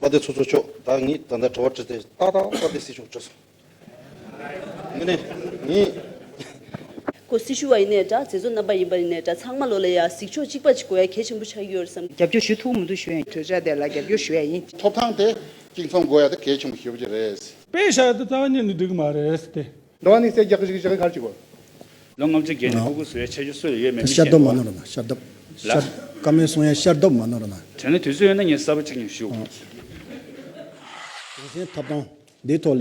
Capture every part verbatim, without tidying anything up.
དཔལ་ལྡན་ཚོགས་གཙོ་མཆོག་དང་ངས་ད་ལྟ་དྲི་བ་དྲིས་ཏེ་ཏག་ཏག་དཔལ་ལྡན་སྲིད་སྐྱོང་དྲིས་སོང་། ངས་ནས་ངས། ཁོ་སྲི་ཞུ་བ་ཡིན་ནའི་འདྲ། མཛད་གཙོ་རྣམ་པ་ཡིན་པ་ཡིན་ནའི་འདྲ། ཚང་མ་ལོ་ལ་ཡ་གཟིགས་ཕྱོགས་གཅིག་པ་ཅིག་དགོས་ཡ་གལ་ཆེན་པོ་ཆགས་ཀྱི་ཡོད་རེད་བསམ། རྒྱབ་སྐྱོར་ཞུ་ཐུབ་མི་འདུག་ཞུ་ཡ་ཡིན། གྲོས་འཆར་དེ་ལ་རྒྱབ་སྐྱོར་ཞུ་ཡ་ཡིན། ཐོབ་ཐང་དེ་གཅིག་མཚུངས་དགོས་ཡ་དེ་གལ་ཆེན་པོ་ཞེ་པོ་ཅིག་རེད། དཔེ་བཞག་ཡ་དེ་རྩ་བ་ཉིད་ནས་འགྲིག་གི་མ་རེད་དེ། འགྲོ་བ་ནི་རྩེ་རྒྱག་གི་ཞིག་ཞིག་ག་རེ་བྱེད་དགོས། ལོ་ལྔ་བཅུ་བརྒལ་ནས་ཕྲུ་གུ་བཟོ་ཡ་ཆ་རྒྱུས་སུ་ཡོད་མེད་མི་ཤར་ཤེས་ཏོག་མ་ནོར་ན་ཤར་ཏོག་ལ། ཤར་བཀའ་མོལ་གསུང་ཡ་ཤར་ཏོག་མ་ནོར་ན། དྲན་ལེ་དུས་ཚོད་ཡོད་ན་ངས་གསར་པ་གཅིག་ཉིད་ཞུ། ཨང་། དེང་སང་ཐོབ་ཐང་འདིའི་ཐོག་ལ་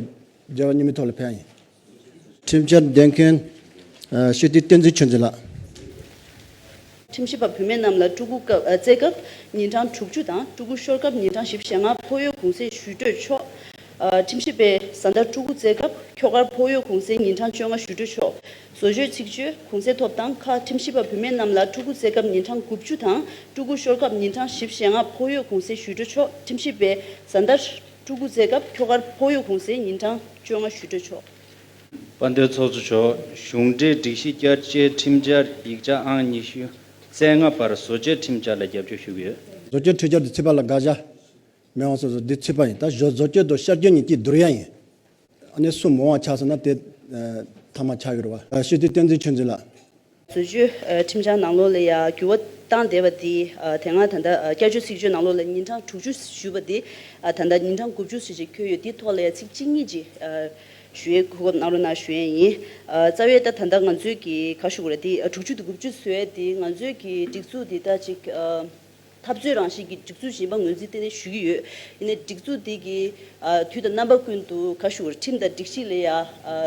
རྒྱལ་བ་རྙིང་མའི་ཐོག་ལ་ཕེབས་ཡིན། ཁྲིམས་འཆར་འདེམས་མཁན་ཨ་སྤྱི་འཐུས་བསྟན་འཛིན་ཆོས་འཛིན་ལགས། ཁྲིམས་ཞིབ་པ་བུད་མེད་རྣམས་ལ་ཕྲུ་གུ་སྐབས་ཨ་བཙའ་སྐབས་ཉིན་གྲངས་དྲུག་ཅུ་དང་ཕྲུ་གུ་ཤོར་སྐབས་ཉིན་གྲངས་བཞི་བཅུ་ཞེ་ལྔ་ཕོགས་ཡོལ་གུང་སེང་ཞུ་སྤྲོད་ཆོག་ཨ་ཁྲིམས་ཞིབ་པས་བཟའ་ཟླ་ཕྲུ་གུ་བཙའ་སྐབས་ཁྱོ་གར་ཕོགས་ཡོལ་གུང་སེང་ཉིན་གྲངས་བཅོ་ལྔ་ཞུ་སྤྲོད་ཆོག་བཟོ་བཅོས་ཚིག་བརྗོད་གུང་སེང་ཐོབ་ཐང་ཁག་ཁྲིམས་ཞིབ་པ་བུད་མེད་རྣམས་ལ་ཕྲུ་གུ་བཙའ་སྐབས་ཉིན་གྲངས་དགུ་བཅུ་དང་ཕྲུ་གུ་ཤོར་སྐབས་ཉིན་གྲངས་བཞི་བཅུ་ཞེ་ལྔ་ཕོགས་ཡོལ་གུང་སེང་ཞུ་སྤྲོད་ཆོག་ཁྲིམས་ཞིབ་པས་བཟའ་ཟླ་ཕྲུ་གུ་བཙའ་སྐབས་ཁྱོ་གར་ཕོགས་ཡོལ་གུང་སེང་ཉིན་གྲངས་བཅོ་ལྔ་ཞུ་སྤྲོད་ཆོག་དཔལ་ལྡན་ཚོགས་གཙོ་མཆོག་གཞུང་འབྲེལ་སྒྲིག་གཞི་བསྐྱར་བཅོས་ཁྲིམས་འཆར་ཡིག་ཆ་ཨང་ཉི་ཤུ་རྩ་ལྔ་པར་བཟོ་བཅོས་ཁྲིམས་འཆར་ལ་རྒྱབ་སྐྱོར་ཞུ་གི་ཡོད། བཟོ་བཅོས་ཁྲིམས་འཆར་དེ་ཚིག་པ་ལ་དགག་བྱ་མི་འོང་སོ་སོ་འདི་ཚིག་པ་ཡིན། ད་བཟོ་བཟོ་བཅོས་དང་ཤར་བསྐྱོད་གཉིས་ཀྱིས་བསྡུར་ཡ་ཡིན། ཨ་ནི་སུ་མང་བ་ཆགས་སོང་ན་དེ་ཨ་མཐའ་མ་ཆགས་ཡོད་རེད་བ། ཨ་སྤྱི་འཐུས་བསྟན་འཛིན་ཆོས་འཛིན་ལགས། བཟོ་བཅོས་ཨ་ཁྲིམས་འཆར་ནང་ལོགས་ལ་ཡ་འགྱུར་བ་བཏང་བསྡད་པ་དེ་ཨ་དེ་སྔ་ད་ལྟ་ཨ་བསྐྱར་བཅོས་ཚིག་བརྗོད་ནང་ལོགས་ལ་ཉིན་གྲངས་དྲུག་ཅུ་ཞུས་པ་དེ་ཨ་ད་ལྟ་ཉིན་གྲངས་དགུ་བཅུ་ཞིག་ཅིག་འཁོད་ཡོད། དེའི་ཐོག་ལ་ཡ་ཚིག་གཅིག་གཉིས་ཅིག་ཨ་ཞུ་ཡས་གོ་སྐབས་གནང་རོགས་གནང་ཞུ་ཡས་ཡིན། ཨ་རྩ་བའི་ད་ད་ལྟ་ང་ཚོའི་གི་ག་ཞུ་དགོས་རེད། དེ་ཨ་དྲུག་ཅུ་དང་དགུ་བཅུ་བཟོ་ཡས་དེ་ང་ཚོའི་གི་སྒྲིག་འཛུགས་དེ་ད་ཅིག་ཨ་འཐབ་རྩོད་རང་བཞིན་གྱི་སྒྲིག་འཛུགས་ཡིན་པ་ངོས་འཛིན་ཏན་ཏན་ཞུ་གི་ཡོད། ཡིན་ནའི་སྒྲིག་འཛུགས་འདི་གི་ཨ་དུས་དང་རྣམ་པ་ཀུན་ཏུ་ག་ཞུ་དགོས་རེད། ཁྲིམས་དང་སྒྲིག་གཞི་ལ་ཡ་ཨ་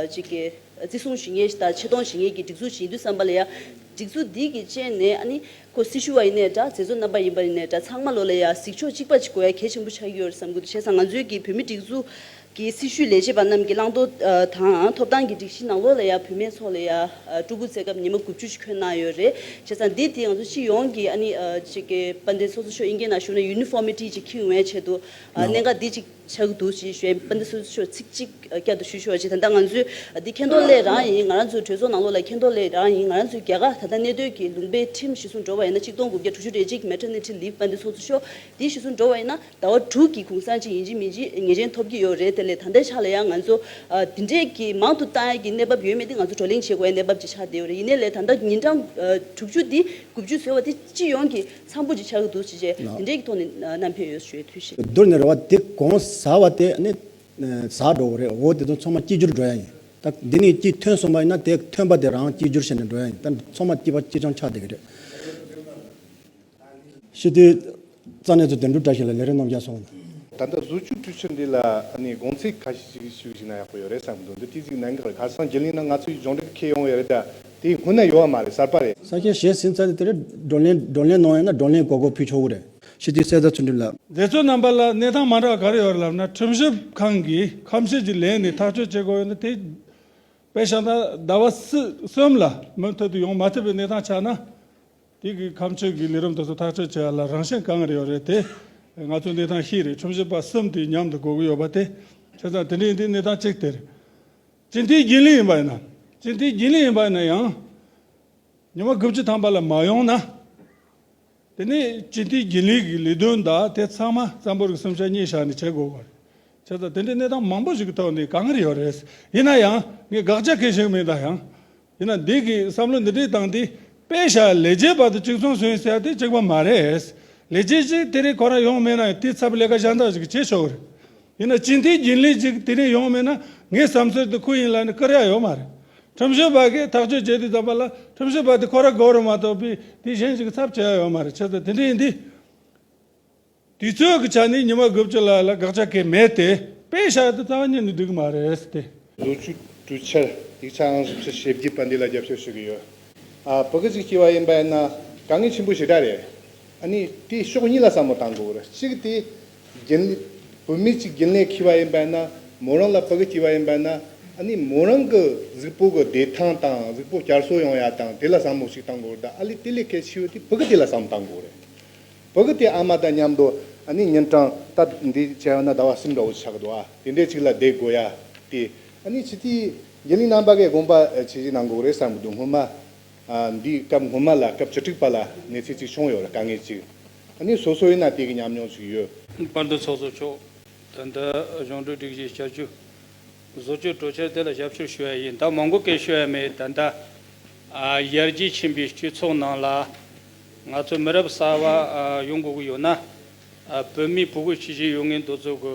ཅིག་གི་བརྩི་སྲུང་བྱེད་མཁན་ཞིག་དང་ཆེ་མཐོང་བྱེད་མཁན་གྱི་སྒྲིག་འཛུགས་ཡིན་དུས་ཙམ་པ་ལ་ཡ་སྒྲིག་འཛུགས་འདི་གི་སྤྱན་ནས་ཨ་ནི་ཁོ་སྲི་ཞུ་བ་ཡིན་ནའི་འདྲ། མཛད་གཙོ་རྣམ་པ་ཡིན་པ་ཡིན་ནའི་འདྲ། ཚང་མ་ལོ་ལ་ཡ་གཟིགས་ཕྱོགས་གཅིག་པ་ཅིག་དགོས་ཡ་གལ་ཆེན་པོ་ཆགས་ཀྱི་ཡོད་རེད་བསམ་གྱི་འདུག་བྱས་ཙང་ང་ཚོའི་གི་བོད་མི་སྒྲིག་འཛུགས་ཀྱི་སྲི་ཞུ་ལས་བྱེད་པ་རྣམས་ཀྱི་བླང་དོར་ཨ་དང་ཐོབ་ཐང་གི་སྒྲིག་གཞི་ནང་ལོགས་ལ་ཡ་བུད་མེད་ཚོ་ལ་ཡ་ཨ་ཕྲུ་གུ་བཙའ་སྐབས་ཉི་མ་དགུ་བཅུ་ཞིག་འཁོད་གནང་ཡོད་རེད། བྱས་ཙང་འདི་དེ་ང་ཚོ་སྤྱི་ཡོངས་ཀྱི་ཨ་ནི་ཨ་ཅིག་གི་དཔལ་ལྡན་ཚོགས་གཙོ་མཆོག་དབྱིན་སྐད་ནང་ཞུ་ན་ཡུ་ནི་ཕོར་མི་ཊི་ཅིག་འཁྱེར་ཡོང་བའི་ཆེད་དུ་ཨ་གནད་འགག་འདི་ཅིག་ཆགས་ཀྱི་འདུག་ཅེས་ཞུས། དཔལ་ལྡན་ཚོགས་གཙོ་མཆོག་ཚིག་གཅིག་བསྐྱར་དུ་ཞུ་ཆོག་ཅེས། ད་ལྟ་ང་ཚོས་འདི་མཁྱེན་རྟོགས་སླད་རང་ཡིན། ང་རང་ཚོའི་གྲོས་ཚོགས་ནང་ལོགས་ལ་མཁྱེན་རྟོགས་སླད་རང་ཡིན། ང་རང་ཚོའི་རྒྱ་གར་ད་ལྟ་གནས་སྡོད་ཀྱི་ལུང་པའི་ཁྲིམས་གཞིར་བཟུང་འགྲོ་བ་ཡིན་ན་གཅིག་སྟོང་དགུ་བརྒྱ་དྲུག་ཅུ་རེ་གཅིག་maternity leave དཔལ་ལྡན་ཚོགས་གཙོ་མཆོག་འདི་གཞིར་བཟུང་འགྲོ་བ་ཡིན་ན་ཟླ་བ་དྲུག་གི་གུང་སེང་ཅིག་ཡིན་གཅིག་མིན་གཅིག་ངེས་ཅན་ཐོབ་ཀྱི་ཡོད་རེད། དེ་ལས་ད་ལྟའི་ཆ་ལ་ཡང་ང་ཚོ་ཨ་འདི་འདྲས་ཀྱི་མང་དུ་བཏང་ཡ་གི་གནས་བབ་ཡོད་མེད་འདི་ང་ཚོ་བགྲོ་གླེང་བྱེད་དགོས་ཡ་གནས་བབ་ཅིག་ཆགས་བསྡད་ཡོད་རེད། ཡིན་ནའི་ལས་ད་ལྟ་ཉིན་གྲངས་ཨ་དྲུག་ཅུ་འདི་དགུ་བཅུ་བཟོས་པ་འདི་སྤྱི་ཡོངས་ཀྱི་འཚམ་པོ་ཅིག་ཆགས་ཀྱི་འདུག་ཅེས་བྱས། ལགས། འདི་འདྲའི་གི་ཐོག་ནས་ཨ་བསྣམས་ཕེབས་ཡོད་ཞུ་ཡས་ཐུགས་རྗེ་ཆེ། བསྡུར་ནས་རེད་བ། དེ་གོང་ཟ་བ་དེ་ནི་ཨ་ཟ་འགྲོ་གི་རེད། འོ་དེ་ཚོ་ཚང་མ་གཅིག་གྱུར་འགྲོ་ཡ་ཡིན། ད་འདི་ནས་གཅིག་ཐོན་སོང་བ་ཡིན་ན་དེ་ཐོན་པ་དེ་རང་གཅིག་གྱུར་བྱས་ནས་འགྲོ་ཡ་ཡིན། ད་ཚང་མ་གཅིག་པ་གཅིག་རྐྱང་ཆགས་བསྡད་ཀྱི་རེད། སྤྱི་འཐུས་རྩ་གནས་ཚོ་དོན་གྲུབ་བཀྲ་ཤིས་ལགས་ལས་རིམ་རྣམ་གཞག་སོང་། ད་ལྟ་བཟོ་བཅོས་གྲོས་ཆོད་འདི་ལ་ཨ་ནི་དགོངས་ཚུལ་ཁ་ཤས་ཤིག་ཞུ་བཞིན་ན་ཡག་པོ་ཡོད་རེད་བསམ་གྱི་འདུག་འདི་ཏོག་ཙམ་གནད་འགག་རེད། ཁ་སང་རྒྱུན་ལས་ནང་ང་ཚོའི་གཞུང་འབྲེལ་འཁྱེར་ཡོང་ཡོད་རེད། ད་དེ་སྔོན་ན་ཡོད་པ་མ་རེད། གསར་པ་རེད། ས་ཆ་གཞན་ཟིན་ཚར་ཏེ་དེ་རེད། བགྲོ་གླེང་བགྲོ་གླེང་གནང་ཡོད་ན་བགྲོ་གླེང་གོ་སྐབས་ཕུལ་ཆོག་གི་རེད། སྤྱི་འཐུས་གསེར་རྟ་ཚུལ་ཁྲིམས་ལགས། མཛད་གཙོ་རྣམ་པ་ལ་གནས་སྟངས་མ་འདྲ་བ་ག་རེ་ཡོད་རེད་ལབ་ན། ཁྲིམས་ཞིབ་ཁང་གིས་ཁ་ཆེམས་ཅིག་ལེན་ནས་ཐག་གཅོད་བྱེད་དགོས་ཡོད་ན་དེ་དཔེ་བཞག་ན་ཟླ་བ་གསུམ་ལ་མུ་མཐུད་དུ་ཡོང་མ་ཐུབ་པའི་གནས་སྟངས་ཆགས་ན། དེ་གི་ཁ་ཆེམས་ཀྱི་ལས་རིམ་དེ་ཚོ་ཐག་གཅོད་བྱེད་ཡ་ལ་རང་བཞིན་གང་རེ་ཡོད་རེད་དེ། ང་ཚོས་གནས་སྟངས་ཤེས་རེད། ཁྲིམས་ཞིབ་པ་གསུམ་དེ་མཉམ་དུ་དགོས་ཀྱི་ཡོད་པ་དེ། བྱས་ཙང་དེ་འདྲ་ཡིན་དུས་གནས་སྟངས་གཅིག་དེ་རེད། སྤྱི་འཐུས་རྒྱུན་ལས་ཡིན་པ་ཡིན་ན། སྤྱི་འཐུས་རྒྱུན་ལས་ཡིན་པ་ཡིན་ན་ཡང་། ཉི་མ་དགུ་བཅུ་ཐམ་པ་ལ་མ་ཡོང་ན། དེ་ནས་སྤྱི་འཐུས་རྒྱུན་ལས་ཀྱི་ལས་དོན་དང་དེ་ཚང་མ་རྩ་འབོར་གྱི་སུམ་ཆ་གཉིས་བཞག་ནས་བྱེད་དགོས་པ་རེད། བྱས་ཙང་དེ་འདྲའི་གནས་སྟངས་མང་པོ་ཞིག་གི་ཐོག་ནས་གང་རེ་ཡོད་རེད། ཡིན་ན་ཡང་ངས་དགག་བྱ་གང་ཞིག་མེད། ད་ཡང་ཡིན་ན་འདི་གི་བསམ་བློ་འདི་འདྲའི་བཏང་སྟེ་དཔེ་བཞག་ལས་བྱེད་པ་དང་གཅིག་མཚུངས་བཟོས་ཟེར་ཡ་དེ་གཅིག་པ་མ་རེད། ལས་བྱེད་ཅིག་དེ་རིང་ཁོ་རང་ཡོང་མེད་ན་ཡང་དེའི་ཚབ་ལས་ཀ་གཞན་དག་ཞིག་བྱེད་ཆོག་གི་རེད། ཡིན་ན་སྤྱི་འཐུས་རྒྱུན་ལས་ཅིག་དེ་རིང་ཡོང་མེད་ན་ངའི་བསམ་ཚུལ་དེ་ཁོ་ཡིན་ལབ་ནས་བཀུར་ཡ་ཡོད་མ་རེད། ཁྲིམས་ཞིབ་པ་གིས་ཐག་གཅོད་བྱེད་དུས་ཙམ་པ་ལ་ཁྲིམས་ཞིབ་པ་དེ་ཁོ་རང་དགོས་རེད་མ་གཏོགས་པའི་དེ་གཞན་ཞིག་གི་ཚབ་བྱེད་ཡ་ཡོད་མ་རེད། བྱས་ཙང་དེ་འདྲ་ཡིན་དུས། དུས་ཚོད་ཀྱི་ཆ་ནས་ཉི་མ་དགུ་བཅུ་ལ་ལ་དགག་བྱ་གང་མེད་དེ། དཔེ་བཞག་ཡ་དེ་རྩ་བ་ཉིད་ནས་འགྲིག་གི་མ་རེད་དེ། བཟོ་བཅོས་གྲོས་འཆར་ཡིག་ཆ་ཨང་བཞི་བཅུ་ཞེ་བརྒྱད་པ་འདི་ལ་རྒྱབ་སྐྱོར་ཞུ་གི་ཡོད། ཨ་ཕྲུ་གུ་ཅིག་སྐྱེས་པ་ཡིན་པ་ཡིན་ན་དཀའ་ངལ་ཆེན་པོ་ཞེ་དྲག་རེད། ཨ་ནི་དེ་ཕྱོགས་གཉིས་ལ་བསམ་བློ་གཏང་དགོས་རེད། གཅིག་དེ་རྒྱུན་ལས་བུད་མེད་ཅིག་རྒྱུན་ལས་འཁྱེར་བ་ཡིན་པ་ཡིན་ན། མོ་རང་ལ་ཕྲུ་གུ་སྐྱེས་པ་ཡིན་པ་ཡིན་ན། ཨ་ནི་མོ་རང་གི་གཟུགས་པོ་གི་བདེ་ཐང་དང་གཟུགས་པོ་བསྐྱར་གསོ་ཡོང་ཡ་དང་དེ་ལ་བསམ་བློ་ཞིག་གཏང་དགོས་རེད། ད་ཨ་ལས་དེ་ལས་གལ་ཆེ་བ་དེ་ཕྲུ་གུ་དེ་ལ་བསམ་བློ་གཏང་དགོས་རེད། ཕྲུ་གུ་དེ་ཨ་མ་དང་མཉམ་དུ་ཨ་ནི་ཉིན་གྲངས་ད་འདི་བྱས་ཡོད་ན་ཟླ་བ་གསུམ་འདྲ་བོ་ཆགས་འདུག་ཨ་དེ་འདྲའི་ཅིག་ལ་བསྡད་དགོས་ཡ་དེ། ཨ་ནི་སྤྱི་འཐུས་རྒྱུན་ལས་རྣམ་པ་གིས་དགོངས་པ་ཇི་བཞིན་གནང་དགོས་རེད་བསམ་གྱི་འདུག་སྔོན་མ་ཨ་འདི་སྐབས་སྔོན་མ་ལ་སྐབས་བཅུ་དྲུག་པ་ལ་གནས་ཚུལ་ཅིག་བྱུང་ཡོད་རེད། དཀའ་ངལ་ཅིག་ཨ་ནི་སོ་སོ་ཡིན་ན་དེ་གི་ཉམས་མྱོང་ཞིག་ཡོད། དཔལ་ལྡན་ཚོགས་གཙོ་མཆོག་ད་ལྟ་གཞུང་འབྲེལ་སྒྲིག་གཞི་བསྐྱར་བཅོས་བཟོ་བཅོས་གྲོས་འཆར་དེ་ལ་ཞབས་ཞུ་ཞུ་ཡ་ཡིན། ད་མང་པོ་སྐད་ཞུ་ཡ་མེད། ད་ལྟ་ཨ་ཡར་རྒྱས་ཕྱིན་པའི་སྤྱི་ཚོགས་ནང་ལ་ང་ཚོ་མི་རབས་གསར་པ་ཨ་ཡོང་དགོས་ཀྱི་ཡོད་ན། ཨ་བོད་མི་ཕྲུ་གུ་ཆེ་ཆེ་ཡོང་མཁན་དེ་ཚོ་གི་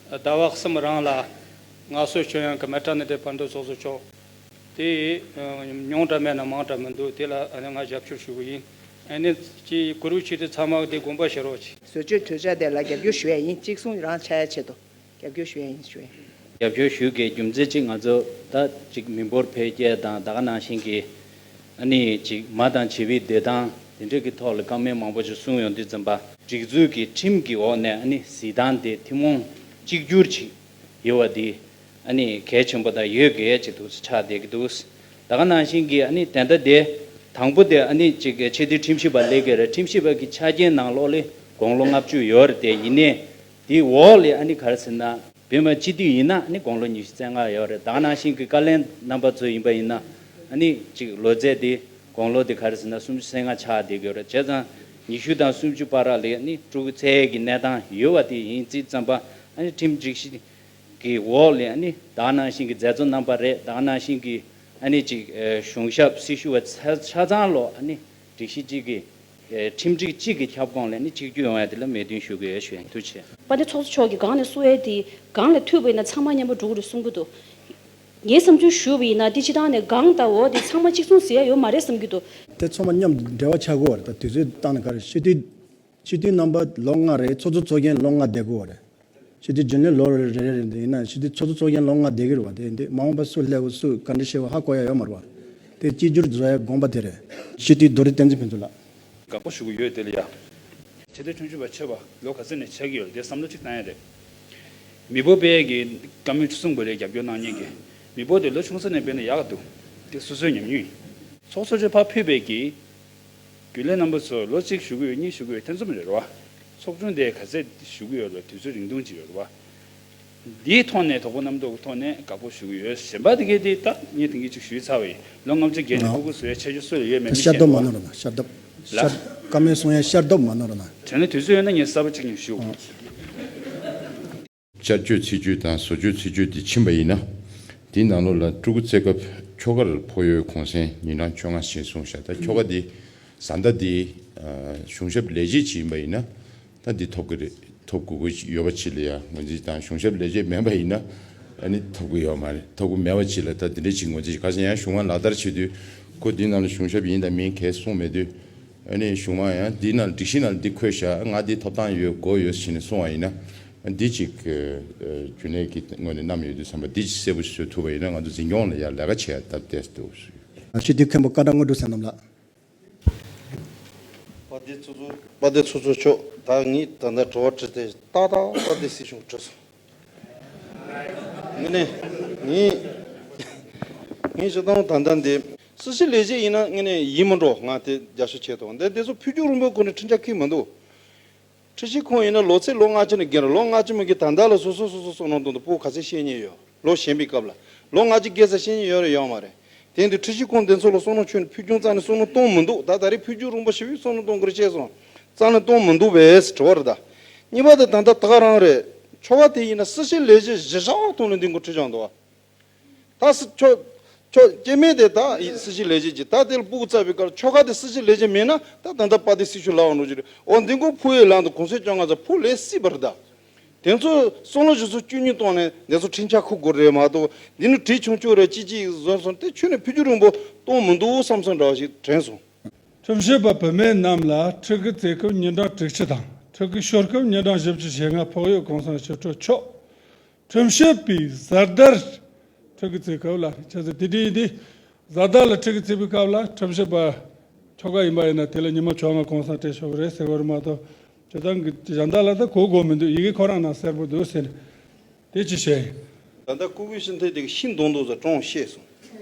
ཟླ་བ་གསུམ་རིང་ལ་ངལ་གསོ་བྱུང་ཡང་གི་མི་གྲངས་ནི་དེ་བར་དུ་སོ་སོ་ཆོག་དེ་ཉུང་དྲགས་མེད་ན་མང་དྲགས་མི་འདུག་དེ་ལ་ཨ་ནི་ང་རྒྱབ་སྐྱོར་ཞུ་གི་ཡིན། ཨ་ནི་ཅི་གུ་རུ་ཆེ་དེ་ཚང་མ་དེ་དགོངས་པ་བཞེས་རོགས་གྱིས། བཟོ་བཅོས་གྲོས་འཆར་དེ་ལ་རྒྱབ་སྐྱོར་ཞུ་ཡ་ཡིན། གཅིག་གསུང་རང་ཆགས་ཡ་ཆེད་དུ་རྒྱབ་སྐྱོར་ཞུ་ཡ་ཡིན་ཞུ་ཡ་ཡིན། རྒྱབ་སྐྱོར་ཞུ་གི་རྒྱུ་མཚན་གཅིག་ང་ཚོ་ད་ཅིག་མི་འབོར་འཕེལ་རྒྱས་དང་ད་ག་ནང་བཞིན་གྱི་ཨ་ནི་ཅིག་མ་དང་བྱིས་པའི་བདེ་ཐང་དེ་འདྲ་གི་ཐོག་ལ་བཀའ་མོལ་མང་པོ་ཅིག་གསུངས་ཡོང་དུས་ཙམ་པ། སྒྲིག་འཛུགས་ཀྱི་ཁྲིམས་ཀྱི་འོག་ནས་ཨ་ནི་གཟིགས་སྟངས་དེ་ཐུན་མོང་གཅིག་གྱུར་ཅིག་ཡོད་པ་དེ་ཨ་ནི་གལ་ཆེན་པོ་དང་ཡོད་དགོས་ཅིག་འདུག་ཆགས་བསྡད་ཀྱི་འདུག་ད་ག་ནང་བཞིན་གྱི་ཨ་ནི་དེ་འདྲ་དེ་དང་པོ་དེ་ཨ་ནི་ཅིག་ཆེས་མཐོའི་ཁྲིམས་ཞིབ་པ་སླེབས་ཀྱི་རེད། ཁྲིམས་ཞིབ་པ་གི་ཆ་རྐྱེན་ནང་ལོགས་ལ་དགུང་ལོ་ལྔ་བཅུ་ཡོད་རེད། དེ་ཡིན་ནའི་དེའི་འོག་ལ་ཨ་ནི་ག་རེ་ཟེར་ན། བོད་མི་སྤྱི་འཐུས་ཡིན་ན་ནི་དགུང་ལོ་ཉི་ཤུ་རྩ་ལྔ་ཡོད་རེད། ད་ག་ནང་བཞིན་གྱི་བཀའ་བློན་རྣམ་པ་ཚོ་ཡིན་པ་ཡིན་ན་ཨ་ནི་གཅིག་ལོ་ཚད་དེ་དགུང་ལོ་དེ་ག་རེ་ཟེར་ན་སུམ་ཅུ་སོ་ལྔ་ཆགས་བསྡད་ཀྱི་ཡོད་རེད། བྱས་ཙང་ཉི་ཤུ་དང་སུམ་ཅུ་བར་ལ་ནི་ཕྲུ་གུ་ཚད་ཀྱི་གནས་སྟངས་ཡོད་པ་དེ་ཡིན་དུས་ཙམ་པ་ཨ་ནི་ཁྲིམས་སྒྲིག་གཞི་གི་འོག་ལ་ཨ་ནི་ད་ག་ནང་བཞིན་གྱི་མཛད་གཙོ་རྣམ་པ་རེད། ད་ག་ནང་བཞིན་གྱི་ཨ་ནི་གཅིག་གཞུང་ཞབས་སྲི་ཞུ་བ་ཆ་ཆ་ཚང་ལོ་ཨ་ནི་སྒྲིག་གཞི་གཅིག་གི་ཁྲིམས་སྒྲིག་གཅིག་གི་ཁྱབ་ཁོངས་ལ་ནི་གཅིག་གྱུར་ཡོང་ཡ་དེ་ལ་མོས་མཐུན་ཞུ་གི་ཡོད་ཞུ་ཡིན། ཐུགས་རྗེ་ཆེ། དཔལ་ལྡན་ཚོགས་གཙོ་མཆོག་གིས་སྒང་ནས་གསུང་ཡས་དེ་སྒང་ལ་མཐུད་པ་ཡིན་ན་ཚང་མ་མཉམ་པོ་འགྲོ་གི་རེད་གསུང་གི་འདུག་ངའི་བསམ་ཚུལ་ཞུས་པ་ཡིན་ན་དེ་སྤྱི་བཏང་ནས་སྒང་དང་འོག་དེ་ཚང་མ་གཅིག་མཚུངས་ཟེར་ཡ་ཡོད་མ་རེད་བསམ་གྱི་འདུག་དེ་ཚང་མ་མཉམ་དུ་འབྲེལ་བ་ཆགས་དགོས་པ་རེད། ད་དུས་ཚོད་བཏང་ན་ག་རེ། སྤྱི་འཐུས་སྤྱི་འཐུས་རྣམ་པ་ལོ་ལྔ་རེད། ཚོགས་གཙོ་ཚོགས་རྒྱན་ལོ་ལྔ་བསྡད་དགོས་པ་རེད། སྤྱི་འཐུས་རྒྱུན་ལས་ལོ་རེ་རེ་རེ་ཡིན་ན་སྤྱི་འཐུས་ཚོགས་གཙོ་ཚོགས་རྒྱན་ལོ་ལྔ་བསྡད་ཀྱི་རེད་བ། དེ་འདི་མ་འོངས་པ་སུ་སླེབས་སུ་ག་འདྲ་བྱེད་པ་ཧ་གོ་ཡ་ཡོད་མ་རེད་བ། དེ་གཅིག་གྱུར་བཟོ་ཡ་དགོངས་པ་དེ་རེད། སྤྱི་འཐུས་རྡོ་རི་བསྟན་འཛིན་ཕུན་ཚོགས་ལགས། དགག་པ་ཞུ་གི་ཡོད་དེ་ལ་ཡ། ཆེས་མཐོའི་ཁྲིམས་ཞིབ་པ་ཆེ་བ་ལོ་ག་ཚོད་ནས་ཆགས་ཀྱི་ཡོད་དེ་བསམ་བློ་གཅིག་བཏང་ཡ་རེད། མི་འབོར་སྤེལ་ཡས་ཀྱི་བཀའ་མོལ་གསུངས་པ་ལས་རྒྱབ་སྐྱོར་གནང་མཁན་གྱི་མི་འབོར་དེ་ལོ་ཆུང་ས་ནས་སྤེལ་ན་ཡག་འདུག་དེ་སོ་སོའི་ཉམས་མྱོང་ཡིན། ཚོགས་གཙོ་ཆེ་ཕར་ཕུད་པའི་གི་རྒྱུན་ལས་རྣམ་པ་ཚོ་ལོ་གཅིག་བཞུགས་ཀྱི་ཡོད་གཉིས་བཞུགས་ཀྱི་ཡོད་ཐེ་ཚོམ་རེད་བ། ཚོགས་ཆུང་དེ་ག་ཚད་བཞུགས་ཀྱི་ཡོད་ལ་དུས་ཚོད་རིང་ཐུང་ཅིག་ཡོད་རེད་བ། འདིའི་ཐོག་ནས་དོགས་པ་རྣམ་རྟོག་གི་ཐོག་ནས་དགག་པ་ཞུ་གི་ཡོད། གཞན་པ་དེ་གའི་དེ་ད་ངས་དེང་གི་ཅིག་ཞུས་ཚར་བ་ཡིན། ལོ་ལྔ་བཅུ་བརྒལ་ནས་ལགས། ཕྲུ་གུ་བཟོ་ཡ་ཆ་རྒྱུ་སུ་ལ་ཡོད་མེད་མི་ཤར་ཤེས་ཏོག་མ་ནོར་ན་ཤར་ཏོག་ལ། ཤར་བཀའ་མོལ་གསུང་ཡ་ཤར་ཏོག་མ་ནོར་ན། དྲན་ན་དུས་ཚོད་ཡོད་ན་ངས་གསར་པ་གཅིག་ཉིད་ཞུ། ཨང་། བསྐྱར་བཅོས་ཚིག་བརྗོད་དང་བཟོ་བཅོས་ཚིག་བརྗོད་དེ་ཕྱིན་པ་ཡིན་ན། དེའི་ནང་ལོགས་ལ་ཕྲུ་གུ་བཙའ་སྐབས་ཁྱོ་གར་ཕོག་ཡོད་གུང་སེང་ཉིན་གྲངས་བཅོ་ལྔ་ཕྱིན་སོང་ཤག་ད་ཁྱོ་ག་དེ་བཟའ་ཟླ་དེ་གཞུང་ཞབས་ལས་བྱེད་ཅིག་ཡིན་པ་ཡིན་ན། ད་འདི་ཐོབ་ཀྱི་རེད། ཐོབ་དགོས་ཀྱི་ཡོད་པ་ཅིག་ལ་ཡ་ངོས་འཛིན་དང་། གཞུང་ཞབས་ལས་བྱེད་མིན་པ་ཡིན་ན་ཨ་ནི་ཐོབ་ཀྱི་ཡོད་མ་རེད། ཐོབ་ཀྱི་མེད་པ་ཅིག་ལ་ད་འདི་འདྲ་ཅིག་ངོས་འཛིན་བྱེད། ག་ཟེར་ཡང་གཞུང་མང་ལག་བསྟར་བྱེད་དུས་ཁོ་འདི་ནང་ལ་གཞུང་ཞབས་ཡིན་དང་མིན་གས་གསུངས་མེད་དུས། ཨ་ནི་གཞུང་མང་ཡང་འདི་ནང་སྒྲིག་གཞི་ནང་ལ་འདི་འཁོད་བཞག་ང་འདི་ཐོབ་ཐང་ཡོད་དགོས་ཡོད་ཟེར་ནས་གསུངས་པ་ཡིན་ན། འདི་ཅིག་རྒྱུན་ལས་ཀྱི་ངོས་ནས་བསྣམས་ཡོད་དུས་ཙམ་པ་འདི་ཅིག་གསལ་པོ་བཟོ་ཐུབ་པ་ཡིན་ན་ང་ཚོ་འཛིན་སྐྱོང་ལ་ཡ་ལས་ཀ་བྱེད་ཡ་སྟབས་བདེ་འདུག་སྤྱི་འཐུས་མཁན་པོ་ཀ་ཌ་དངོས་གྲུབ་བསོད་ནམས་ལགས། དཔལ་ལྡན་ཚོགས་གཙོ། དཔལ་ལྡན་ཚོགས་གཙོ་མཆོག་ད་ངས་ད་ལྟ་དྲི་བ་དྲིས་ཏེ་ཏག་ཏག་དཔལ་ལྡན་སྲིད་སྐྱོང་དྲིས་སོང་། ངས་ནས་ངས་ངས་ཞུ་སྟངས་ད་ལྟ་འདི་སྲིད་སྤྱི་ལས་བྱེད་ཡིན་ན་ངས་ནས་ཡིན་མི་འགྲོ། ང་དེ་རྒྱབ་སྐྱོར་བྱེད་དོ། འདི་དེ་ཚོ་ཕུལ་རྒྱུ་རིན་པོ་ཁོ་ནས་ཁྲིམས་འཆར་འཁྱེར་མི་འདུག་ཁྲི་ཕྱི་ཁོང་ཡིན་ན་ལོ་ཚད་ལོ་ལྔ་བཅུ་ནས་བརྒལ་ར། ལོ་ལྔ་བཅུ་མ་གི་ད་ལྟ་ལ་སོ་སོ་སོ་སོ་སོ་ནང་དོན་དུ་ཕྲུ་གུ་ག་ཚད་ཤེས་ཉེན་ཡོད། ལོ་གཞོན་པའི་སྐབས་ལ་ལོ་ལྔ་བཅུ་བརྒལ་ས་ཤེས་ཉེན་ཡོད་རེད་ཡོད་མ་རེད། དེ་ཡིན་དུས་ཁྲི་ཕྱི་ཁོང་དེ་ཚོ་ལ་བསམ་བློ་ཁྱོན་ནས་ཕུལ་རྒྱུ་རྩ་ནས་བསམ་བློ་གཏོང་མི་འདུག་ད་ད་རེས་ཕུལ་རྒྱུ་རིན་པོ་ཆེ་བས་བསམ་བློ་གཏོང་དགོས་རེད་བཤད་སོང་། རྩ་ནས་གཏོང་མི་འདུག་པས་དྲི་བ་རེད་ད། གཉིས་པ་དེ་ད་ལྟ་ད་ག་རང་རེད། ཁྱོ་ག་དེ་ཡིན་ན་སྲིད་སྤྱི་ལས་བྱེད་གཞི་བཞག་ཐོག་ནས་འདི་འགོ་ཁྲིད་བྱང་འདུག་བ། ད་སྲི་ཁྱོ་ཁྱོ་སྐྱེ་དམན་དེ་ད་སྲིད་སྤྱི་ལས་བྱེད་ཀྱི་ད་དེ་ལ་ཕྲུ་གུ་བཙའ་བའི་སྐབས་ཁྱོ་ག་དེ་སྲིད་སྤྱི་ལས་བྱེད་མེད་ན་ད་ད་ལྟ་དཔལ་ལྡན་སྲིད་སྐྱོང་ལབ་འགྲོ་གི་རེད། འོ་འདི་འགོ་ཕུལ་ཡས་ལམ་དུ་གུང་སེང་བཅོ་ལྔ་ཙམ་ཕུལ་ལས་སྲིད་པ་རེད་ད། དེ་ཚོ་བསམ་བློ་ཞིག་སོ་བཅུ་གཉིས་བཏང་ནས་དེ་ཚོ་ཁྲིམས་འཆར་འཁུར་དགོས་རེད་མ་གཏོགས་འདི་ནི་བྲིས་ཆུང་ཆུང་རེད་ཅི་ཅི་བཟོས་སོང་དེ་ཁྱོན་ནས་ཕུལ་རྒྱུ་རིན་པོ་གཏོང་མི་འདུག་བསམ་བསམ་འདྲ་བ་ཞིག་དྲན་སོང་། ཁྲིམས་ཞིབ་པ་བུད་མེད་རྣམས་ལ་ཕྲུ་གུ་བཙའ་སྐབས་ཉིན་གྲངས་དྲུག་ཅུ་དང་ཕྲུ་གུ་ཤོར་སྐབས་ཉིན་གྲངས་བཞི་བཅུ་ཞེ་ལྔ་ཕོགས་ཡོད་གུང་སེང་ཞིབ་ཕྲ་ཆོག་ཁྲིམས་ཞིབ་པའི་བཟའ་ཟླར་ཕྲུ་གུ་བཙའ་སྐབས་ལ་ཆ་ཚང་དེ་འདྲ་ཡིན་དུས། བཟའ་ཟླ་ལ་ཕྲུ་གུ་བཙའ་བའི་སྐབས་ལ་ཁྲིམས་ཞིབ་པ་ཁྱོ་ག་ཡིན་པ་ཡིན་ན་དེ་ལ་ཉི་མ་བཅོ་ལྔ་གུང་སེང་སྤྲད་ཆོག་གི་རེད་ཟེར་བ་རེད་མ་གཏོགས། སྤྱིར་བཏང་གི་གཞན་དག་ལ་ད་གོ་དགོས་མི་འདུག་ཡི་གེ་ཁོ་རང་ནང་གསལ་པོ་འདུག་ཟེར་ནས་དེ་ཅི་བྱས་ཡིན། ད་ལྟ་སྐུ་སྒེར་ཕྱི་འཐེན་དེ་གི་ཤིང་སྡོང་འདུག་ཟེར་གྲོངས་བཤད་སོང་།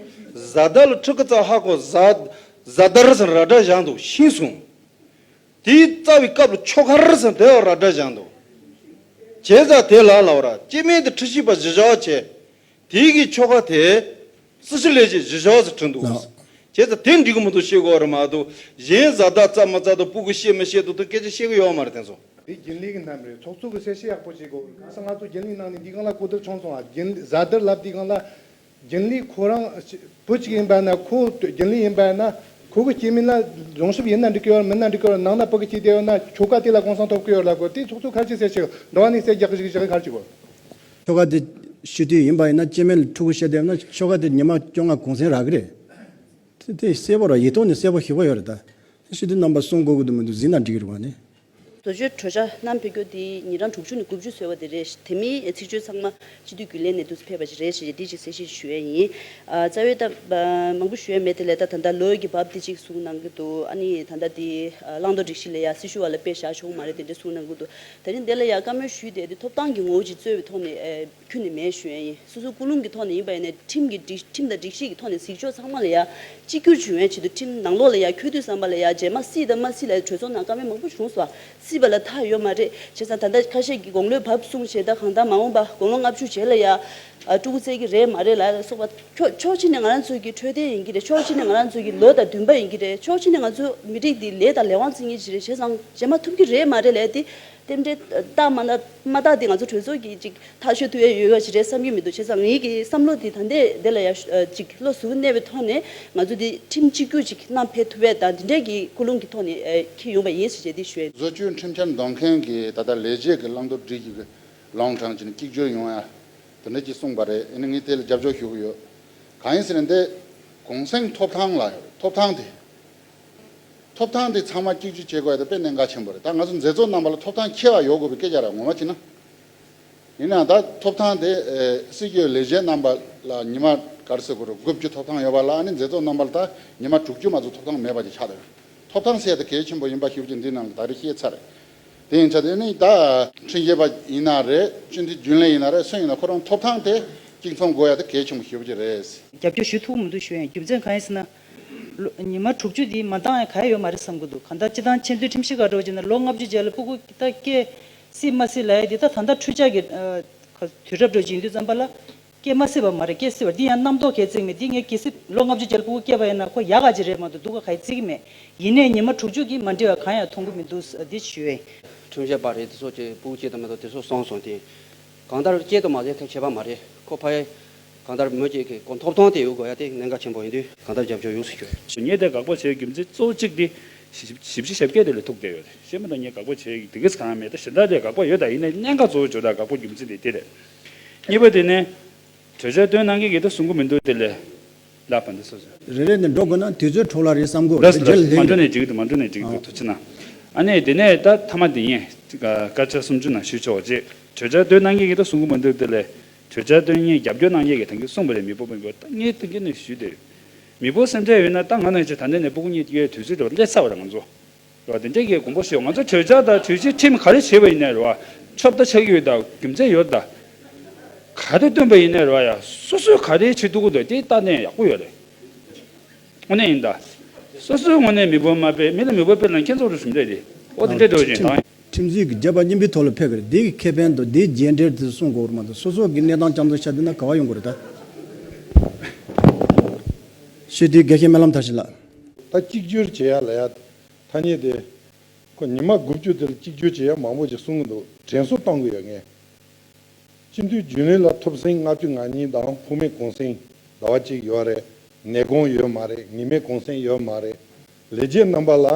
བཟའ་ཟླ་ལ་ཕྲུ་གུ་བཙའ་ཧ་གོ་བཟའ་བཟའ་ཟླར་ཟེར་ར་སྒྲ་བཞག་འདུག་ཤིང་སོང་། དེའི་རྩ་བའི་སྐབས་ལ་ཁྱོ་གར་ཟེར་དེ་བ་ར་སྒྲ་བཞག་འདུག་བྱས་ཙང་དེ་ལ་ལབ་ར་སྐྱེ་དམན་དེ་ཁྲི་ཤི་པ་གཞི་བཞག་བྱས། དེའི་གི་ཁྱོ་ག་དེ་སྲི་ཞུ་ལས་བྱེད་གཞི་བཞག་ཟེར་བྲིས་འདུག་ལགས། བྱས་ཙང་དེ་འགྲིག་གི་མི་འདུག་བཤད་དགོས་རེད་མ་གཏོགས། གཞན་བཟའ་ཟླ་རྩ་མ་རྩ་དང་སྤུ་གུ་བཤད་མི་བཤད་དང་དེ་སྐད་ཆ་བཤད་གི་ཡོད་མ་རེད་དེ་ཚོ། འདི་རྒྱུན་ལས་ཀྱི་རྣམ་རེད། ཚོགས་གཙོ་གི་གསལ་བཤད་ཡག་པོ་བྱེད་དགོས་རེད། གང་ཟེར་ང་ཚོ་རྒྱུན་ལས་ནང་ནས་འདི་སྒང་ལ་གོ་བསྡུར་བྱུང་སོང་ང་། རྒྱུན་བཟའ་ཟླ་ལབ་དུས་སྒང་ལ་རྒྱུན་ལས་ཁོ་རང་བུ་གཅིག་ཡིན་པ་ན། ཁོ་རྒྱུན་ལས་ཡིན་པ་ན་ཁོ་གི་སྐྱེ་དམན་ལ་ལོངས་སྤྱོད་ཡིན་ན་འགྲིག་གི་ཡོད་རེད། མིན་ན་འགྲིག་གི་ཡོད་རེད། ནང་ན་སྤུ་གུ་གཅིག་བསྡད་ཡོད་ན་ཁྱོ་ག་དེ་ལ་གུང་སེང་ཐོབ་གི་ཡོད་ལབ་དགོས། དེ་ཚོགས་གཙོ་ག་རེ་བྱས་གསལ་བཤད་འགྲོ་བ་ནས་གསལ་རྒྱག་གི་ཞིག་བྱེད་ག་རེ་བྱེད་དགོས། ཁྱོ་ག་དེ་ཤི་དུས་ཡིན་པ་ཡིན་ན་སྐྱེ་དམན་ལ་ཕྲུ་གུ་བཤད་བསྡད་ན་ཁྱོ་ག་དེ་ཉི་མ་བཅོ་ལྔ་གུང་སེང་རག་གི་རེད། དེ་དེ་གསལ་པོ་ར་ཡིག་ཐོག་ནས་གསལ་པོ་ཞེ་པོ་ཡོད་རེད་ད། ཤི་དུས་རྣམ་པ་གསུང་དགོས་ཀྱི་འདུག་མི་འདུག་གཟིགས་ན་འགྲིག་གི་རེད་བ་ནི། བཟོ་བཅོས་གྲོས་འཆར་བསྣམས་ཕེབས་རྒྱུ་དེ་ཉིན་གྲངས་དྲུག་ཅུ་ནས་དགུ་བཅུ་བཟོས་པ་དེ་རེད། དེ་མིན་ཚིག་བརྗོད་ཚང་མ་སྤྱི་འཐུས་རྒྱུན་ལས་ནས་འདུག་ཕེབས་པ་ཞིག་རེད་ཞེས་འདི་ཅིག་གསལ་བཤད་ཞུ་ཡས་ཡིན། ཨ་རྩ་བའི་ད་མང་པོ་ཞུ་ཡས་མེད་དེ་ལས། ད་ད་ལྟ་ལོ་ཡི་གི་བབ་དེ་ཅིག་གསུང་གནང་གི་འདུག་ཨ་ནི་ད་ལྟ་དེ་བླང་དོར་སྒྲིག་གཞི་ལ་ཡ་སྲི་ཞུ་བ་ལ་དཔེ་བཞག་ཆོག་མ་རེད་དེ་འདྲ་གསུང་གནང་གི་འདུག་དེ་རིང་འདི་ལ་ཡ་བཀའ་མོལ་ཞུས་ཏེ་དེ་ཐོབ་ཐང་གི་ངོ་བོ་ཅིག་རྩོད་པའི་ཐོག་ནས་ཨེ། ཁྱོན་ནས་མེད་ཞུ་ཡ་ཡིན། སོ་སོའི་ཀུན་སློང་གི་ཐོག་ནས་ཡིན་པ་ཡིན་ནའི་ཁྲིམས་ཀྱི་སྒྲིག་ཁྲིམས་དང་སྒྲིག་གཞི་གི་ཐོག་ནས་གཟིགས་ཕྱོགས་ཚང་མ་ལ་ཡ་གཅིག་གྱུར་བྱུང་བའི་ཆེད་དུ། ཁྲིམས་ནང་ལོགས་ལ་ཡ་འཁྱོལ་དུས་ཙམ་པ་ལ་ཡ་རྗེས་མ་སྲིད་དང་མ་སྲིད་ལ་གྲོས་ཚོགས་ནང་བཀའ་མོལ་མང་པོ་བྱུང་སོང་། སྲིད་པ་ལ་མཐའ་ཡོད་མ་རེད། བྱས་ཙང་ད་ལྟ་ཁ་ཤས་ཀྱིས་དགུང་ལོའི་བབ་གསུངས་བྱས། ད་གང་ལྟར་མ་འོངས་པ་དགུང་ལོ་ལྔ་བཅུ་རྗེས་ལ་ཡ་ཨ་ཕྲུ་གུ་བཙས་ཀྱི་རེད་མ་རེད་ལ་སོགས་པ། ཕྱོགས་ཕྱོགས་གཅིག་ནས་ང་རང་ཚོ་གི་འཕྲོད་བསྟེན་ཡིན་གྱི་རེད། ཕྱོགས་གཅིག་ནས་ང་རང་ཚོ་གི་ལོ་དང་བདུན་པ་ཡིན་གྱི་རེད། ཕྱོགས་གཅིག་ནས་ང་ཚོ་མི་རིགས་འདི་ལས་དང་ལས་དབང་བརྩི་མཁན་ཅིག་རེད། བྱས་ཙང་རྗེས་མ་ཐུབ་ཀྱི་རེད་མ་རེད་ལ་དེ། རྟེན་འབྲེལ་རྟགས་མ་རྟགས་མ་རྟགས་དེ་ང་ཚོ་གྲོས་ཚོགས་ཀྱིས་ཅིག་ཐག་གཅོད་ཐུབ་ཡ་ཡོད་པ་ཞིག་རེད་བསམ་གྱི་མི་འདུག་བྱས་ཙང་ངེད་ཀྱི་བསམ་བློ་དེ་ད་ལྟའི་དེ་ལ་ཡ་ཅིག་བློ་གཟུ་བོ་གནས་པའི་ཐོག་ནས་ང་ཚོ་དེ་ཁྲིམས་གཅིག་གྱུར་ཅིག་བསྣམས་ཕེབས་ཐུབ་ཡ་དང་དེ་འདྲའི་གི་ཀུན་སློང་གི་ཐོག་ནས་ཨེ་འཁྱེར་ཡོང་པ་ཡིན་ཟེར་བྱས་དེ་ཞུ་ཡ། བཟོ་བཅོས་ཁྲིམས་འཆར་འདོན་མཁན་གྱི་ད་ལྟ་ལས་བྱེད་ཀྱི་བླང་དོར་སྒྲིག་གཞི་གི་ལོང་དྲང་ཅིག་ནས་གཅིག་གྱུར་ཡོང་ཡ་དེ་འདྲ་ཅིག་གསུངས་པ་རེད། ཨ་ནི་ངས་དེ་ལ་རྒྱབ་སྐྱོར་ཞུ་གི་ཡོད། གང་ཡིན་ཟེར་ན་འདི་གུང་སེང་ཐོབ་ཐང་ལ་ཡོད་རེད། ཐོབ་ཐང་དེ། ཐོབ་ཐང་དེ་ཚང་མ་གཅིག་གྱུར་བྱེད་དགོས་ཡ་དེ་དཔེ་གནད་འགག་ཆེན་པོ་རེད། ད་ང་ཚོ་མཛད་གཙོ་རྣམ་པ་ལ་ཐོབ་ཐང་ཁྱད་པར་ཡོད་དགོས་པའི་སྐད་ཆ་རེད་ངོ་མ་བྱས་ན། ཡིན་ནའང་ད་ཐོབ་ཐང་དེ་ཨེ་སྲིད་སྐྱོང་ལས་བྱེད་རྣམ་པ་ལ་ཉི་མ་ག་རེ་ཟེར་དགོས་རེད། དགུ་བཅུ་ཐོབ་ཐང་ཡོད་པ་ལ། ཨ་ནི་མཛད་གཙོ་རྣམ་པ་ལ་ད་ཉི་མ་དྲུག་ཅུ་མ་གཏོགས་ཐོབ་ཐང་མེད་པ་ཅིག་ཆགས་བསྡད་ཡོད། ཐོབ་ཐང་ཟེར་ཡ་དེ་གལ་ཆེན་པོ་ཡིན་པ་ཞུ་རྒྱུ་འདི་ནང་ལ་ད་རེས་བཤད་ཚར་རེད། དེ་ཡིན་ཙང་དེ་ནི་ད་ཁྲིམས་ཞིབ་པ་ཡིན་ན་རེད། སྤྱི་འཐུས་རྒྱུན་ལས་ཡིན་ན་རེད། སུ་ཡིན་ན་ཁོ་རང་ཐོབ་ཐང་དེ་གཅིག་མཚུངས་དགོས་ཡ་དེ་གལ་ཆེན་པོ་ཞེ་པོ་ཅིག་རེད། རྒྱབ་སྐྱོར་ཞུ་ཐུབ་མི་འདུག་ཞུ་ཡ་ཡིན། རྒྱུ་མཚན་གང་ཡིན་ཟེར་ན། ལོ་ཉི་མ་དྲུག་ཅུ་དེ་མ་འདང་ཡ་ག་ཡ་ཡོད་མ་རེད་བསམ་གི་འདུག་གང་ལྟར་སྤྱི་བཏང་ཆེས་མཐོའི་ཁྲིམས་ཞིབ་ཁག་འགྲོ་བྱས་ན་ལོ་ལྔ་བཅུ་རྗེས་ལ་སྤུ་གུ་ད་སྐྱེ་སྲིད་མ་སྲིད་ལབ་ཡ་དེ་ད་ད་ལྟ་འཕྲུལ་ཆས་ཀྱི་ཨ་དུས་རབས་འགྲོ་བྱེད་ཡིན་དུས་ཙམ་པ་ལ། སྐྱེ་མ་སྲིད་པ་མ་རེད། སྐྱེ་སྲིད་པ་འདི་ཡང་རྣམ་རྟོག་གལ་ཚིག་མེད། འདི་ངས་གལ་སྲིད་ལོ་ལྔ་བཅུ་རྗེས་ལ་སྤུ་གུ་སྐྱེས་པ་ཡིན་ན་ཁོ་ཡག་ག་ཅིག་རེད་མ་གཏོགས་སྡུག་ག་ག་ཡི་བརྩི་གི་མེད། ཡིན་ནའི་ཉི་མ་དྲུག་ཅུ་གིས་མ་འགྲིག་པ་གང་ཡང་མཐོང་གི་མི་འདུག་འདི་ཞུ་ཡིན། ཁྲིམས་ཞིབ་པ་རེད། དེ་ཚོ་ཅིག་སྤུ་གུ་སྐྱེས་དང་མ་གཏོགས་དེ་ཚོ་སོང་སོང་དེ། གང་ལྟར་སྐྱེས་དང་མ་སྐྱེས་ཁྱད་ཆེ་བ་མ་རེད། ཁོ་ཕ་ཡ་གང་ལྟར་མོས་ཀྱི་གོ་ཐོབ་ཐང་དེ་ཡོད་དགོས་ཡ་དེ་གནད་འགག་ཆེན་པོ་ཡིན་དུས་གང་ལྟར་རྒྱབ་སྐྱོར་ཡོངས་སུ་ཞུ་ཡིན། ངས་དེ་དགག་པ་བྱེད་རྒྱུ་མཚན་གཙོ་བོ་གཅིག་དེ་ཞིབ་ཞིབ་བྱེད་ཞིབ་དཔྱད་དེ་ལ་ཐུག་བསྡད་ཡོད་རེད། ཤེས་མི་དང་ངས་དགག་པ་བྱེད་ཡ་དེ་གས་གང་ཡང་མེད། ད་གཞན་དག་ལ་དགག་པ་ཡོད། ད་ཡིན་ནའི་གནད་འགག་གཙོ་བོ་བརྗོད་ད་དགག་པ་རྒྱུ་མཚན་དེ་དེ་རེད། གཉིས་པ་དེ་ནི། གྲོས་འཆར་བཏོན་གནང་མཁན་གྱིས་ད་གསུང་གི་མི་འདུག་དེ་ལས་ལབ་པ་འདི་སོ་སོ། རེ་རེ་ནས་འགྲོ་དགོས་ན་དུས་ཚོད་འཕྲོ་བརླག་རེད་བསམ་གོ། ལགས་སོ། རེ་ལགས་སོ། རྗེས་ལ་མ་འགྲོ་ནས་འགྲིག་འདུག་མ་འགྲོ་ནས་འགྲིག་འདུག་ཨ། ཐུགས་རྗེ་གནང་། ཨ་ནི་དེ་ནས་ད་མཐའ་མ་དེ་ཡིན། སྐར་ཆ་སུམ་ཅུ་ནང་ཞུས་ཆོག་ཅེས། གྲོས་འཆར་བཏོན་གནང་མཁན་གྱིས་ད་གསུང་གི་མི་འདུག་དེ་ལས་གྲོས་འཆར་བཏོན་མཁན་རྒྱབ་སྐྱོར་གནང་མཁན་གྱིས་ད་གིན་གསུངས་པ་རེད། མི་སྤོ་མི་སྤོ་ད་ངས་ད་གིན་ནས་ཞུས་ཏེ། མི་སྤོ་སེམས་ཁྲལ་ཡོད་ན་ད་ང་ནང་བཞིན་ད་ལྟ་ནས་སྤུ་གུ་གཉིས་སྐྱེ་དུས་ཚོད་འགྲོ་སླེབས་ཚར་བ་རེད་ང་ཚོ། རེད་བ། དེ་འདྲས་ཀྱི་དགོངས་པ་ཞུ། ང་ཚོ་གྲོས་འཆར་དང་གྲོས་གཞི་ཁྲིམས་ག་རེ་བྱས་པ་ཡིན་ནའི་རེད་བ། ཁྱབ་བསྒྲགས་ཆགས་ཀྱི་ཡོད་ད། རྒྱུ་མཚན་ཡོད་ད། ག་རེ་བཏོན་པ་ཡིན་ནའི་རེད་བ་ཡ། སོ་སོས་ག་རེ་བྱེད་ཐུབ་ཀྱི་འདུག་དེ་ལྟ་ནས་ཡག་པོ་ཡོད་རེད། དངོས་གནས་ཡིན་ད། སོ་སོའི་ངོས་ནས་མི་འབོར་མ་སྤེལ། མི་ལ་མི་འབོར་སྤེལ་ན་ཁྱེད་ཚོ་རུ་ཞུམ་རེད་དེ། ཨོ་དེ་འདྲས་འགྲོ་བཞིན་དང་། ཁྲིམས་རྩོད་ཀྱི་རྒྱབ་པ་གཉིས་པའི་ཐོག་ལ་ཕེབས་ཀྱི་རེད། དེ་གི་ཁེ་ཕན་དང་དེའི་རྗེས་འབྲས་དེ་གསུང་དགོས་རེད་མ་གཏོགས་སོ་སོ་གི་གནས་སྟངས་རྐྱང་དུ་བཤད་བསྡད་ན་ག་བ་ཡོང་གི་རེད་ད། ཤེས་དུས་དགེ་བཤེས་སྨོན་ལམ་མཐར་ཕྱིན་ལགས། ད་གཅིག་གྱུར་བྱེད་ཡ་ལ་ཡ། ཐ་སྙད་དེ། ཁོ་ཉི་མ་དགུ་བཅུ་དེ་ལ་གཅིག་གྱུར་བྱེད་ཡ་མང་པོ་ཞིག་གསུང་གི་འདུག་དྲན་གསོ་གཏོང་གི་ཡོད་ངས། སྤྱི་འཐུས་རྒྱུན་ལས་ལ་ཐོབ་ཟིན་ལྔ་བཅུ་ང་གཉིས་དང་ཕུགས་མེད་གུང་སེང་ཟླ་བ་གཅིག་ཡོད་རེད། ནད་དགོངས་ཡོད་མ་རེད། ངེས་མེད་གུང་སེང་ཡོད་མ་རེད། ལས་བྱེད་རྣམ་པ་ལ་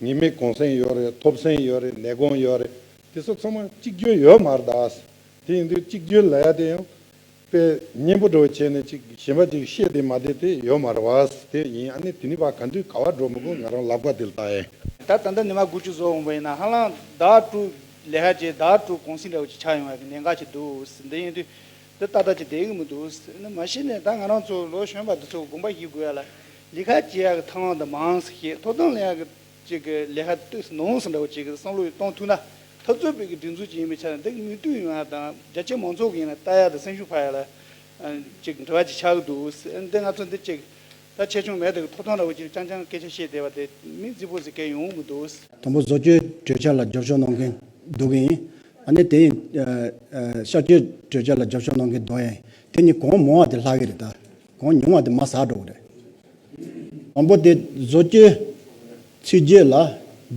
ངེས་མེད་གུང་སེང་ཡོད་རེད། ཐོབ་ཟིན་ཡོད་རེད། ནད་དགོངས་ཡོད་རེད། དེ་ཚོ་ཚང་མ་གཅིག་གྱུར་ཡོད་མ་རེད་ད། དེ་ཡིན་དུས་གཅིག་གྱུར་ལབ་ཡ་དེ་ཡང་དཔེ་སྙན་པོ་འདྲ་བོ་བྱས་ནས་ཅིག་གཞན་པ་ཅིག་བཤད་དེ་མ་བསྡད་དེ་ཡོད་མ་རེད་བ། དེ་ཡིན། ཨ་ནི་དེ་ནི་བ་ག་འདུག་ག་བ་འགྲོ་མི་དགོས། ང་རང་ལབ་ག་དེ་ལ་ལྟ་ཡིན། ད་ད་ལྟ་ཉི་མ་དགུ་བཅུ་བཟོ་འོང་བ་ཡིན་ན་ཧ་ལམ་ཟླ་དྲུག་ལས་ཀ་བྱས་ཟླ་དྲུག་གུང་སེང་འདྲ་བོ་ཅིག་ཆགས་ཡོང་བ་གི་གནད་འགག་ཅིག་འདུག་འདི་ཡིན་དུས་འདི་ཏག་ཏག་ཅིག་བསྡད་གི་མི་འདུག་ཨ་ནི་མ་གཞི་ནས་ད་ང་རང་ཚོ་ལོ་གཞོན་པ་འདི་ཚོ་དགོངས་པ་བཞེས་དགོས་ཡ་ལ་ལས་ཀ་བྱེད་ཡ་གི་ཐབས་ལམ་འདི་མང་ཟེར་བཤད། ཐོབ་ཐང་ལེན་ཡ་གི་ཅིག་གི་ལས་ཀ་ཏོག་ཙམ་ནོར་སོང་འདྲ་བོ་ཅིག་གི་བསམ་བློ་གཏོང་ཐུབ་ན། འཐབ་རྩོད་པའི་གི་སྒྲིག་འཛུགས་ཅིག་ཡིན་པའི་ཆ་ནས་འདི་གི་མུ་མཐུད་ཡོང་ཡ་དང་རྒྱ་ཆེ་མང་ཚོགས་ཀྱི་ཡིན་ན་ལྟ་ཡ་དང་སེམས་ཤུགས་འཕར་ཡ་ལ་ཨ་ཅིག་འབྲེལ་བ་ཅིག་ཆགས་ཀྱི་འདུག་འདི་ང་ཚོ་འདི་ཅིག་ད་ཆེ་ཆུང་མེད་དེ་གི་ཐོབ་ཐང་འདྲ་བོ་ཅིག་རྐྱང་རྐྱང་སྐད་ཆ་བཤད་བསྡད་པ་དེ་མི་རྫིག་པོ་ཟིག་གས་ཡོང་གི་མི་འདུག་དང་པོ་བཟོ་བཅོས་གྲོས་འཆར་ལ་རྒྱབ་སྐྱོར་གནང་མཁན་འདུག་གི་ཡིན། ཨ་ནི་དེ་ཡིན་ཨ་ཨ་གཤག་བཅོས་གྲོས་འཆར་ལ་རྒྱབ་སྐྱོར་གནང་མཁན་འདུག་ཡིན། དེ་གཉིས་གོང་མང་བ་དེ་ལྷག་གི་རེད་ད། གོང་ཉུང་བ་དེ་མར་ཟག་འགྲོ་གི་རེད། དང་པོ་དེ་བཟོ་བཅོས་ཚིག་བརྗོད་ལ་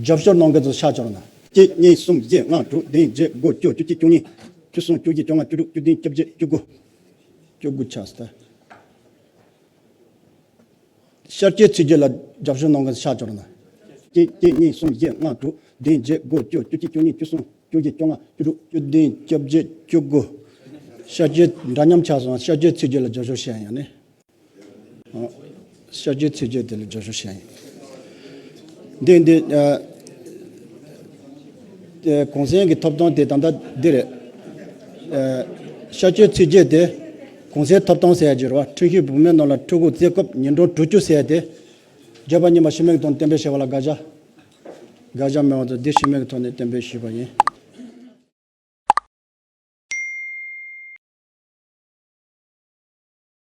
རྒྱབ་སྐྱོར་གནང་མཁན་ཚོ་ཤག་བཅོ་རོགས་གནང་། གཅིག་གཉིས་གསུམ་བཞི་ལྔ་དྲུག་བདུན་བརྒྱད་དགུ་བཅུ་བཅུ་གཅིག་བཅུ་གཉིས་བཅུ་གསུམ་བཅུ་བཞི་བཅོ་ལྔ་བཅུ་དྲུག་བཅུ་བདུན་བཅོ་བརྒྱད་བཅུ་དགུ། བཅུ་དགུ་ཆགས་སོང་། ཤར་བསྐྱོད་ཚིག་བརྗོད་ལ་རྒྱབ་སྐྱོར་གནང་མཁན་ཤག་བཅོ་རོགས་གནང་། གཅིག་གཅིག་གཉིས་གསུམ་བཞི་ལྔ་དྲུག་བདུན་བརྒྱད་དགུ་བཅུ་བཅུ་གཅིག་བཅུ་གཉིས་བཅུ་གསུམ་བཅུ་བཞི་བཅོ་ལྔ་བཅུ་དྲུག་བཅུ་བདུན་བཅོ་བརྒྱད་བཅུ་དགུ། ཤར་བསྐྱོད་འདྲ་མཉམ་ཆགས་སོང་། ཤར་བསྐྱོད་ཚིག་བརྗོད་ལ་རྒྱབ་སྐྱོར་བྱས་ཡོད་ནི། ཨ། ཤར་བསྐྱོད་ཚིག་བརྗོད་དེ་ལ་རྒྱབ་སྐྱོར་བྱས་ཡིན། འདི་འདི་ཨ། ཨ། གུང་སེང་གི་ཐོབ་ཐང་དེ་ད་ལྟ་འདི་རེད། ཨ། ཤར་བསྐྱོད་ཚིག་བརྗོད་དེ་གུང་སེང་ཐོབ་ཐང་ཟེར་ཡ་ཅིག་རེད་བ། ཁྲིམས་ཞིབ་བུད་མེད་རྣམས་ལ་ཕྲུ་གུ་བཙས་སྐབས་ཉིན་གྲངས་དྲུག་ཅུ་ཟེར་ཡ་དེ། བརྗོད་པ་རྙིང་པ་ཤི་རྨས་ཀྱི་ཐོག་ནས་གཏན་འབེབས་བྱས་པ་ལ་དགག་བྱ། དགག་བྱ་མེད་པ་དང་འདི་ཤི་རྨས་ཀྱི་ཐོག་ནས་གཏན་འབེབས་ཞུས་པ་ཡིན།